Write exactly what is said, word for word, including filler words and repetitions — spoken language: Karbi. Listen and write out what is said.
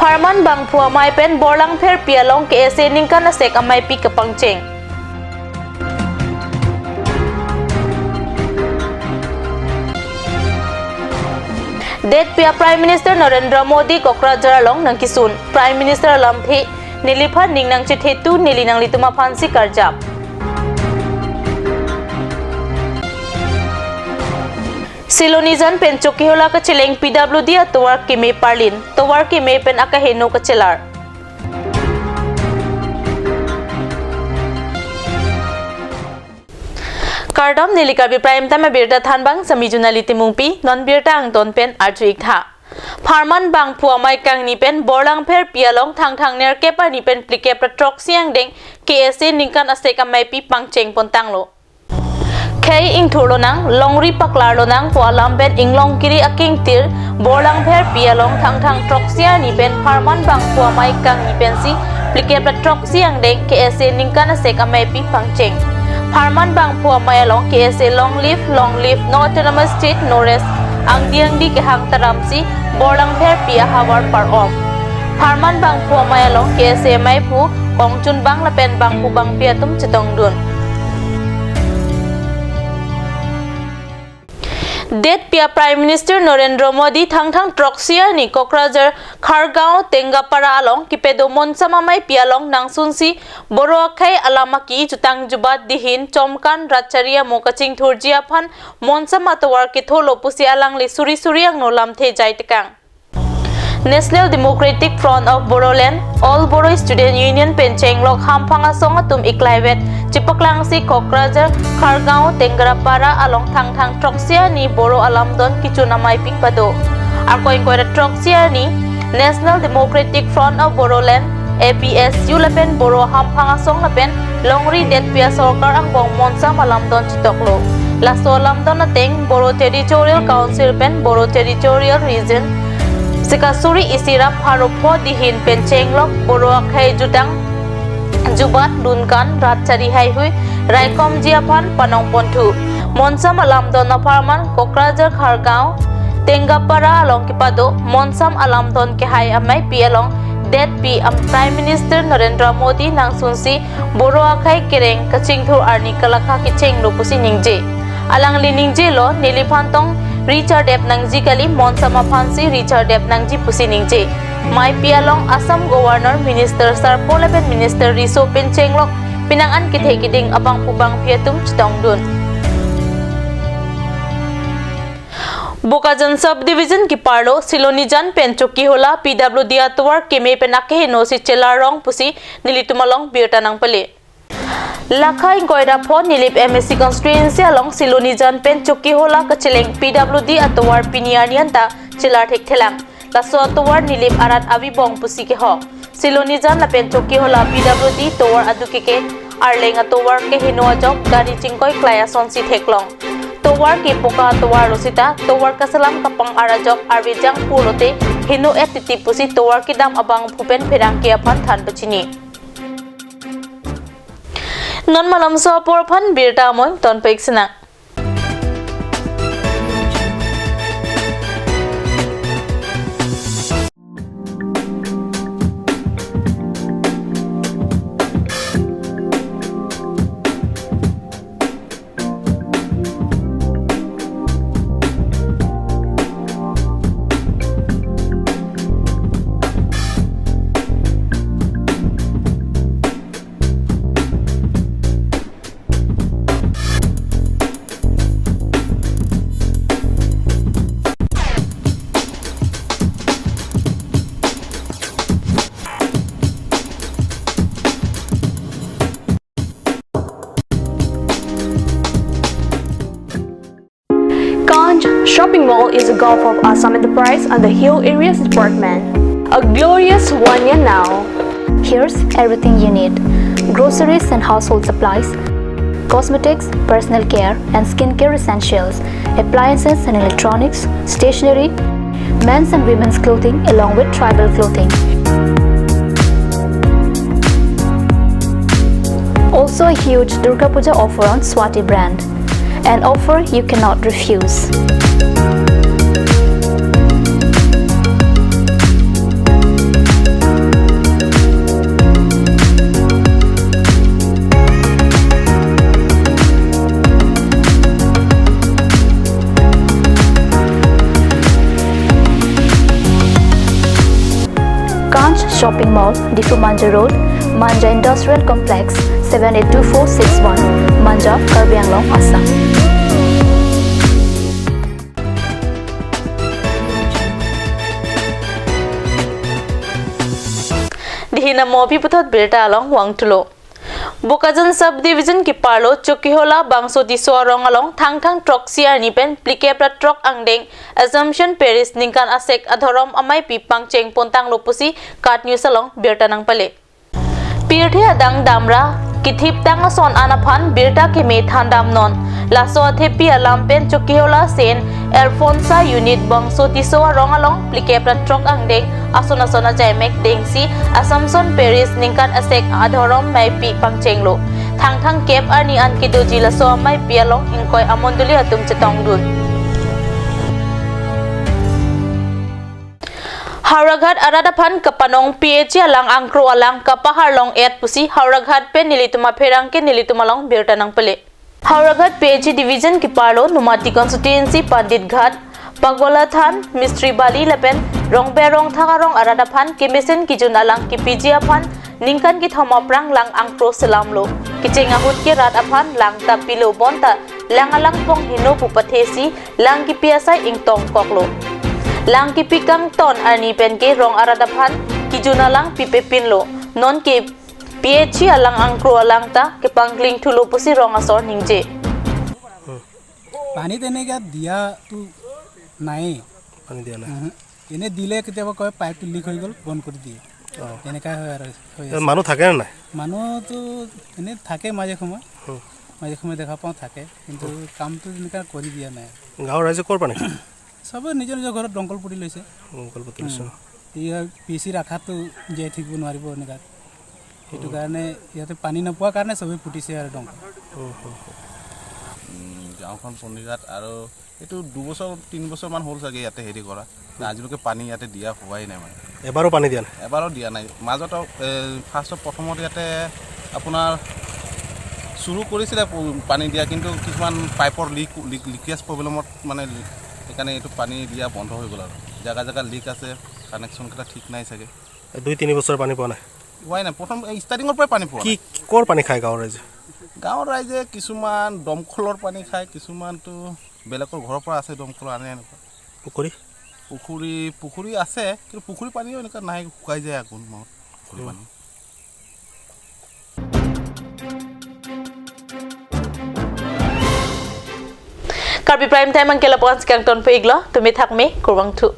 Pharman bangphu amei pen Borlangpherpi along K S A ningkan asek ameipi kapangcheng. Detpi a Prime Minister Narendra Modi Kokrajhar along nangkesun. Prime Minister alamthe neliphan ning nangchethe tu neli nanglitum aphansi karjap. Silonijan pen Chokihola kacheleng P W D atovar keme parlin. Tovar keme pen akeheno kachelar. Kardom, neli Karbi Prime Time abirta thanbang sami Junali Timungpi, non birta angton pen arju-ik tha. Pharman bangphu amei kangni pen Borlangpherpi along Thangthang nerkep arni pen phlikep ra throksi angdeng K S A ningkan asek ameipi pangcheng pontanglo. Khei ingthur lonang, longri paklar lonang pu alam pen Inglongkiri akengtir Borlangpherpi along Thangthang throksi arni pen pharman bangphu amei kangni pensi phlikep ra throksi angdeng K S A ningkan asek ameipi pangcheng. Pharman bangphu amei along K S A long live, long live, no autonomous state, no rest angdi angdi kehang taramsi Borlangpherpi ahavar par-om. Pharman bangphu amei along K S A ameiphu kongchunbang lapen bangphu bangpi atum chetongdun. Detpi a Prime Minister Narendra Modi Thangthang throksi arni Kokrajhar Khargaon Tengapara along kepedo Monsam ameipi along nangsunsi Boro akhei alam aki jutang jubat dihin chomkan ratchari amo kachingthurji aphan Monsam atovar ketholo pusi alangli suri suri angno lamthe jai tekang. National Democratic Front of Bodoland, All Bodo Student Union pen chenglok hamphang asong atum iklaivet chepaklangsi Kokrajhar Khargaon Tengapara along Thangthang throksi arni Boro alamdon kechun ameipi pado. Ako ingkoi ra throksi arni National Democratic Front of Bodoland, A B S U lapen Boro hamphang asong lapen longri detpi a sorkar angbong Monsam alamdon chetoklo. Laso alamdon ateng Boro Territorial Council pen Boro Territorial Region sika suri isi ra pharo pho dihin pen chenglok Boro akhei jutang jubat lunkan ratchari haihui raikomji aphan panong ponthu. Monsam alamdon apharman Kokrajhar Khargaon Tengapara along kepado Monsam alamdon kehai ameipi along detpi a Prime Minister Narendra Modi nangsunsi Boro akhei kereng kachingthur arni kalakha kechenglo pusi ningje. Alangli ningjelo neliphan tong richardep nangji kali, Monsam aphansi richardep nangji pusi ningje. Meipi along Assam Governor, Minister Sarpo lapen Minister Riso pen chenglok penang an kethe keding abangphu bangpi atum chetongdun. Bokajan Subdivision keparlo Silonijan pen Chokihola P W D atovar keme pen akehenosi chelar rong pusi nelitum along birta nangpale. Lakha ingkoi ra pho Nilip M A C constituency along Silonijan pen Chokihola kacheleng P W D atovar pini arni anta chelar thekthelang. Laso atovar Nilip arat avibong pusi kehok. Silonijan lapen Chokihola P W D tovar aduk keke arleng atovar keheno ajok gari chingkoi klai asonsi theklong. Tovar ke poka tovar lo sita tovar kaselam kapang-ar ajok arve jang pulote heno-et titi pusi tovar kedam abangphu pen pherangke aphan than pachini. Non malomso apor aphan birta amoi tonpik sina. Kanj Shopping Mall is a gulf of Assam Enterprise and the Hill Areas Department. A glorious one year now. Here's everything you need: groceries and household supplies, cosmetics, personal care and skincare essentials, appliances and electronics, stationery, men's and women's clothing, along with tribal clothing. Also a huge Durga Puja offer on Swati brand. An offer you cannot refuse. Shopping Mall, Diphu Manja Road, Manja Industrial Complex, seven eight two four six one, Manja, Karbi Anglong, Assam. Dihin amo aphi puthot birta along vangthulo. Bokajan Sub Division keparlo Chokihola Bangso Tisso arong along Thangthang throksi arni pen phlikep ra throk angdeng Assumption Parish ningkan asek adhorom ameipi pangcheng pontanglo pusi KAT News along birta nangpale. Pirthe adang damra kethiptang ason an aphan birta keme thandamnon. Laso athepi alam pen Chokihola Saint Alphonsa Unit Bangso Tisso arong along phlikep ra throk angdeng ason ason ajaimek dengsi Assumption Parish ningkan asek adhorom ameipi pangchenglo. Thangthang kep arni an kedoji laso ameipi along ingkoi amondoli atum chetongdun. Howraghat arat aphan kapanong P H E alang angkro alang kapahar long-et pusi Howraghat pen nelitum apherangke nelitum along birta nangpale. Howraghat P H E Division keparlo Nomati Constituency Pandit Ghat, Pagolathan, Mistri Bali lapen Rongber Rongthak arong arat aphan kemesen kejun alang kepiji aphan ningkan kethom aphrang lang angkro selamlo. Kecheng ahut ke rat aphan lang ta pilo bonta lang alang pong heno pu pathesi lang kepi asai ingtong koklo. Lang kepi kangton arni pen ke rong arat aphan kejun alang pipepinlo. Non ke P H E alang angkro alang ta kepangkling thulo pusi rong asor ningje. पानी देने का दिया तो नहीं। পানী দিয়া নাই। উহু। এনে দিলে কেতিয়াবা কয় পাইপটো লিক হৈ গ'ল, বন্ধ কৰি দিয়ে। অ। এনেকা হয় আৰু হৈ এ, আছে। মানুহ থাকে নে নাই? মানুহতো এনে থাকে মাজে সময়ে, হুম। মাজে সময়ে দেখা পাওঁ থাকে, কিন্তু কামটো এনেকা কৰি দিয়া নাই। গাঁৱৰ ৰাইজে ক'ৰ পানী খায়? চবে নিজৰ নিজৰ ঘৰত দমকল পুতি লৈছে। দমকল পুতি লৈছে ন? ইয়াৰ পি চি ৰাখাটো জীয়াই থাকিব নোৱাৰিব এনেকা। সেইটো কাৰণে ইয়াতে পানী নোপোৱাৰ কাৰণে চবেই পুতিছে আৰু দমকল। হুম, হুম, হুম। উম, গাঁওখন পণ্ডিঘাট আৰু এইটো দুবছৰ তিনি বছৰমান হ'ল চাগে ইয়াতে হেৰি কৰা। আজিলৈকে পানী ইয়াতে দিয়া হোৱাই নাই মানে। এবাৰো পানী দিয়া নাই? এবাৰো দিয়া নাই। মাজত এ, ফাৰ্ষ্টত প্ৰথমত ইয়াতে আপোনাৰ চুৰু কৰিছিলে প- পানী দিয়া, কিন্তু কিছুমান পাইপৰ লিক লিক লিকেজ প্ৰব্লেমত মানে লি- সেইকাৰণে এইটো পানী দিয়া বন্ধ হৈ গ'ল আৰু। জেগা জেগা লিক আছে, কানেকশ্যনকেইটা ঠিক নাই চাগে। দুই তিনি বছৰ পানী পোৱা নাই? হোৱাই নাই, প্ৰথম এই ষ্টাৰ্টিঙৰ পৰাই পানী পোৱা কি নাই। ক'ৰ পানী খায় গাঁৱৰ ৰাইজে? গাঁৱৰ ৰাইজে কিছুমান দমকলৰ পানী খায়, কিছুমানতো বেলেগৰ ঘৰৰ পৰা আছে দমকল আনে এনেকুৱা। পুখুৰী? পুখুৰী পুখুৰী আছে, কিন্তু পুখুৰী পানীও এনেকুৱা নাই, শুকাই যায় আঘোণ মাহত পুখুৰী পানী। Karbi Prime Time angkela ponsi kangton pe iglo, tumi thakme, kurvangthu.